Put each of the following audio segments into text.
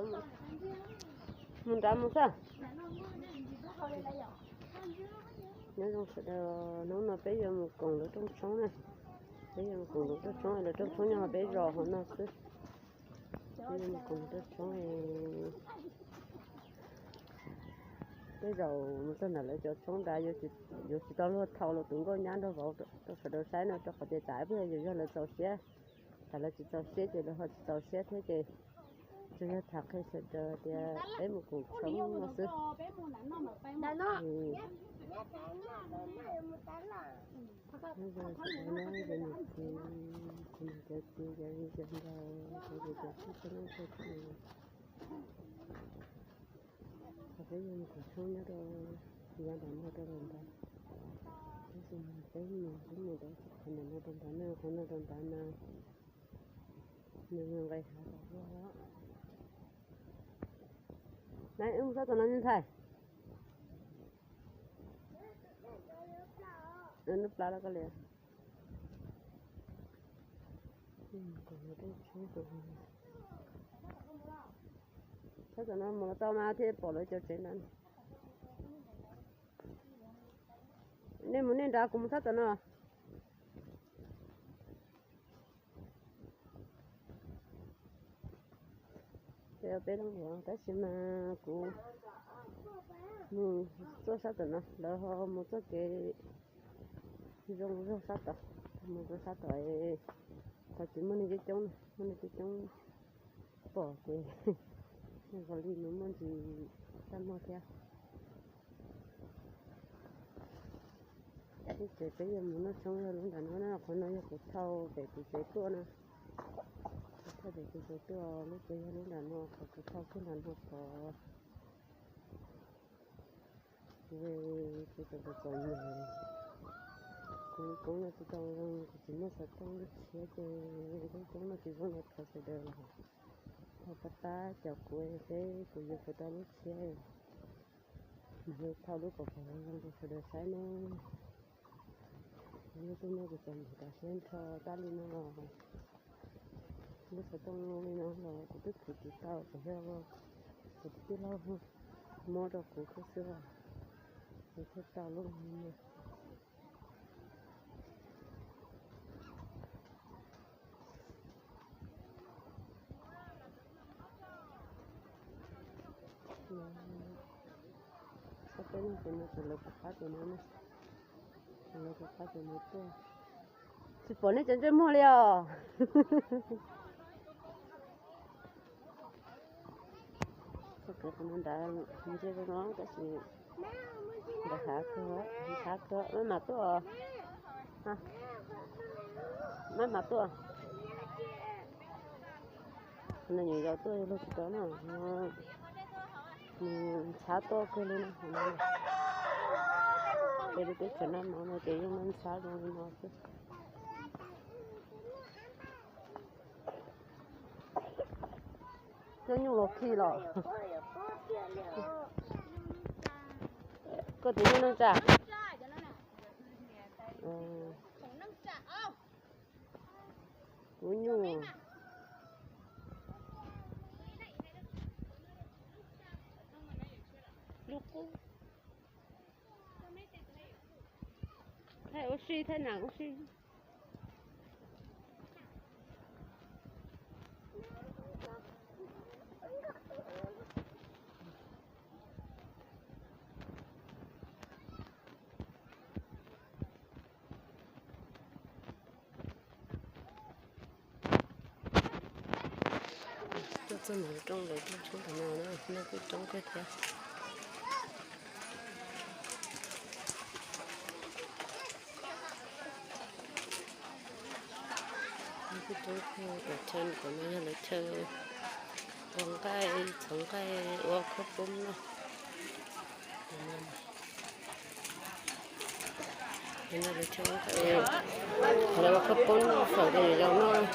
Mus nrad mus xwb. Nyob zoo sawv daws, hnub no peb yuav mus koom lawv rooj tshoob na. Peb yuav mus koom lawv rooj tshoob, lawv rooj tshoob nyob peb zos hauv no xwb. Peb yuav mus koom lawv rooj tshoob. Tej zaum mus txog ntawm lawv cov tshoob nrad yuav tsis tau luag thau los tus nkauj nyab nrog vauv rau sawv daws saib no, rau qhov tias tsam ib pliag yog lawv txaus siab, tsam lawv tsis txaus siab ces lawv ho tsis txaus siab thiab ces tsuas yog tham qhia sawv daws tias peb mus koom tshoob no xwb. Cov txiv cov nkauj cov tub cov ntxhais, peb yuav mus koom tshoob nyob rau yav nram no rau nram ntawd. Tab sis peb mus peb mus rau qhov nram no rau nrad na, qhov no rau nrad na, nws nqis hav tas zog. Nai, wb mus sab tom no me ntxhais. Lub plab los koj li. Sab tom no mus los tau mas thiaj pom lawv cov tsev ntawd. Nej mus nej nrad, kuv mus sab tom no. Peb ua peb leej luam tab sis mas kuv mus txoj sab tom no, lawv ho mus txoj kev zoo zog sab tod. Mus rau sab tod, qhov tsis muaj neeg coob coob, muaj neeg coob coob pom ces zoo li mus muaj ntsis txaj muag thiab. Lub tsev peb yuav mus noj tshoob yog lub nram no na, qhov no yog kuv thauj pem kuv tsev tuaj na. Kuv thauj pem kuv tsev tuaj, lub tsev yog lub nram no, qhov kuv thauj kiag nram no tod. Kuv tsev txom txom nyem, kuv lub koob no tsis tau zoo, kuv tsis muaj xov tooj lub tshiab ces lub koob no tsis zoo los thov sawv daws los thov pab tab cov kuv seb kuv yuav puas tau lub tshiab. Nws thauj lub kom kom zoo rau sawv daws saib na. Kuv lub koob no kuv txom nyem tas siab nrho, tab li no los lub xov tooj li no los kuv twb khwv tsis tau, tsuas yog kuv tus tij laug muab rau kuv xwb xwb, kuv thiaj tau lub no. Peb leej ces no ces lawv kuv qab ces no, lawv kuv qab ces no tuaj. Tsis pom nej cov ntsej muag li os. Txoj kev qhov no nrad ntsia zoo no tab sis nrad hav kawg, hav kawg, maj mam tuaj os. Maj mam tuaj. Qhov no nyuam yaus tuaj luag tsis tau na, nws ntshav tuaj kawg li na. Ces li peb tsev noj mov no ces yeej muaj ntshav zoo li no xwb. Coj nyuj los khi los. Koj tus nyuj neej tsa. Kuv nyuj. Thaij ua si, thaij nam ua si. Tuaj txog ntawm rooj lawv rooj tshoob tom no na, no kuj roob kawg thiab. Kuj roob kawg, chaw tom no yog lawv chaw ua nqaij, txhov nqaij, ua khawb poob na. Lawv ua khawb poob faus rau yawm yau noj.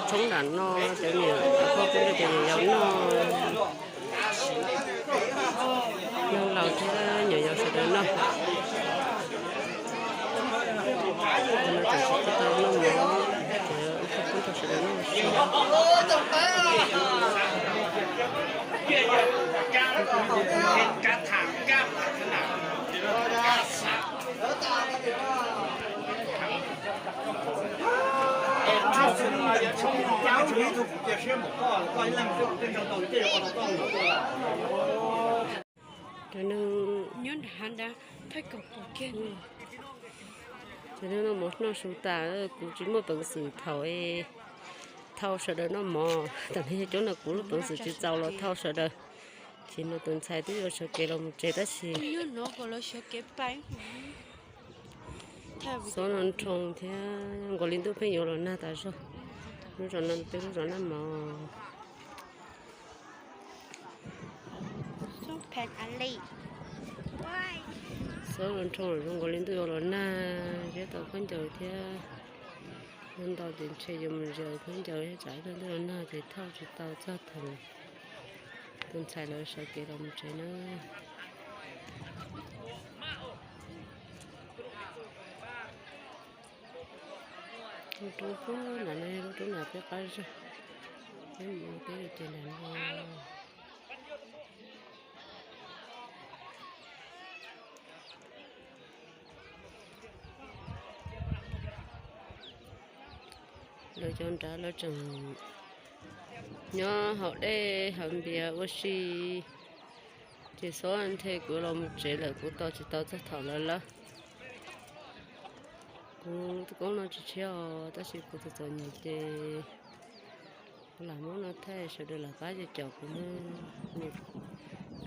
Tshoob nram no, cov niam pog pub rau cov niam yau noj, neeg laus thiab nyuam yaus sawv daws noj. Cov no tseem tsis tau noj mov, cov pog pub rau sawv daws noj. Cov neeg nyob nram hav nrad, thawj kaum pom kiag. Cov neeg noj mov noj su tas, kuv tsis muaj peev xwm thaum thauj sawv daws noj mov. Tam no yog coob no kuv lub peev xwm tsis txaus los thauj sawv daws. Ces no tus ntxhais twb yuav sawv kev los mus tsev tab sis xob no nroo thiab nkaus li ntuj pheej yuav los nag tas zog. Lub zos no peb lub zos naj mov. Xob no nroo zoo nkaus li ntuj yuav los nag, zeb tau khaub ncaws thiab. Ntau ces ntshe yuav mus zaws khaub ncaws, tsam ib pliag ntuj los nag ces thauj tsis tau txog thaum tus ntxhais lawv sawv kev los mus tsev na. Lub roob puag nram no yog lub roob nram peb qab zog, peb mus ua teb ua chaw nram no. Lawv cov nrad lawv tseem nyob haus dej haus npias ua si, ces xob nthe kuv los mus tsev lawm, kuv tos tsis tau txog thaum lawv lawb. Kuv lub koob no tsis tshiab os, tab sis kuv txom txom nyem ces kuv lam muab no thaij sawv daws lam pab caum kuv na.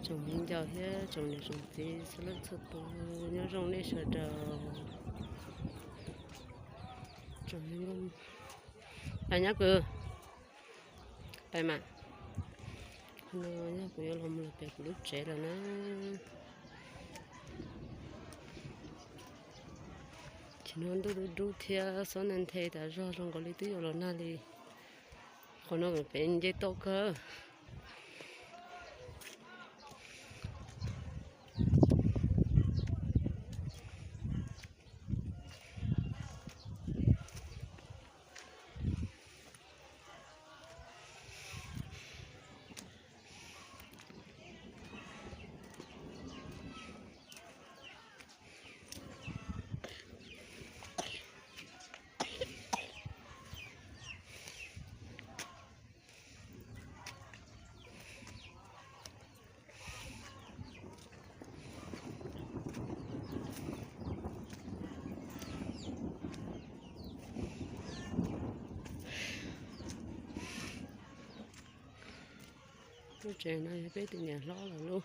Tsoom viv ncaus thiab tsoom niam tsoom txiv txhua leej txhua tus, nyob zoo nej sawv daws. Tsoom viv ncaus, pais nyob kws, pais mas, no yog kuv yuav los mus los pem kuv lub tsev lawm na. Tsis no ntuj dub dub thiab xob nthe nthe tas zog zoo nkaus li twb yuav los nag li. Qhov no pem nce toj kawg. Lub tsev no yog peb tus niam hlob lawv lub.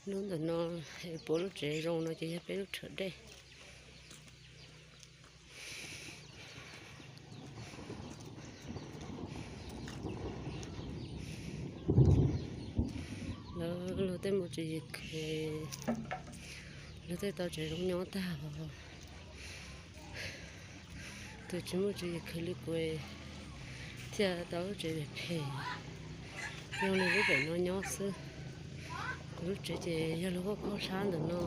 Lub ntawm no es puab lub tsev zoo no ces yog peb lub rhawv dej. Lawv luag tej mus tswv yim khes, luag tej tau tsev zoo nyob tag, tus tsis muaj tswv yim khes li kuv thiaj tau lub tsev phem phem zoo li lub pem no nyob xwb. Kuv lub tsev ces yog lub khaub khaub hlab ntawm no.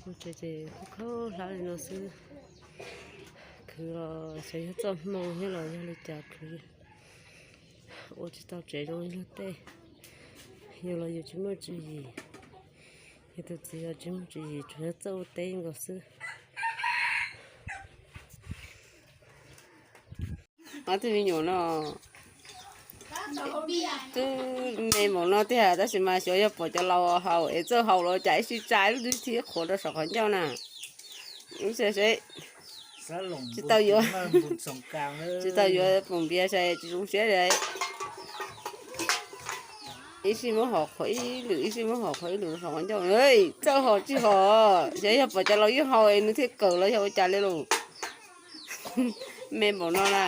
Lub tsev ces khaub khaub hlab li no xwb. Khwv los xyov yog txoj hmoo thiab los yog li cas khwv ua tsis tau tsev zoo li luag tej. Yus los yus tsis muaj tswv yim, yus tus txiv los tsis muaj tswv yim, tsuas yog txawj ua teb nkaus xwb. Ob tug me nyuam no twb me npaum no tiag tab sis mas xyov yog pom cov laus haus es txawj haus los cas ib sij tsa ib lub twb thib qhuav rau saum qhov ncauj na. Ub, seb seb, Tsis tau yuav, tsis tau yuav pum npias sai tsis zoo siab li. Ib sij muab hom qhuav ib lwm, ib sij muab hom qhuav ib lwm, hom ncauj, txawj hom tsis hom, xyov yog pom cov laus yeej haus es nws thiaj kawm los yog ua cas li lus. Me npaum no na,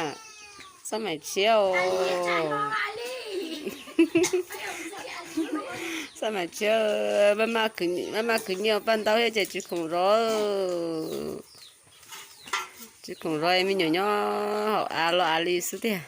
xab maim tshiab, xab maim tshiab, maj maj khwv nyiaj paj ntaub thiab ces tsis khoom zov, tsis khoom zov, me nyuam nyob hauv av los av li xwb tiag.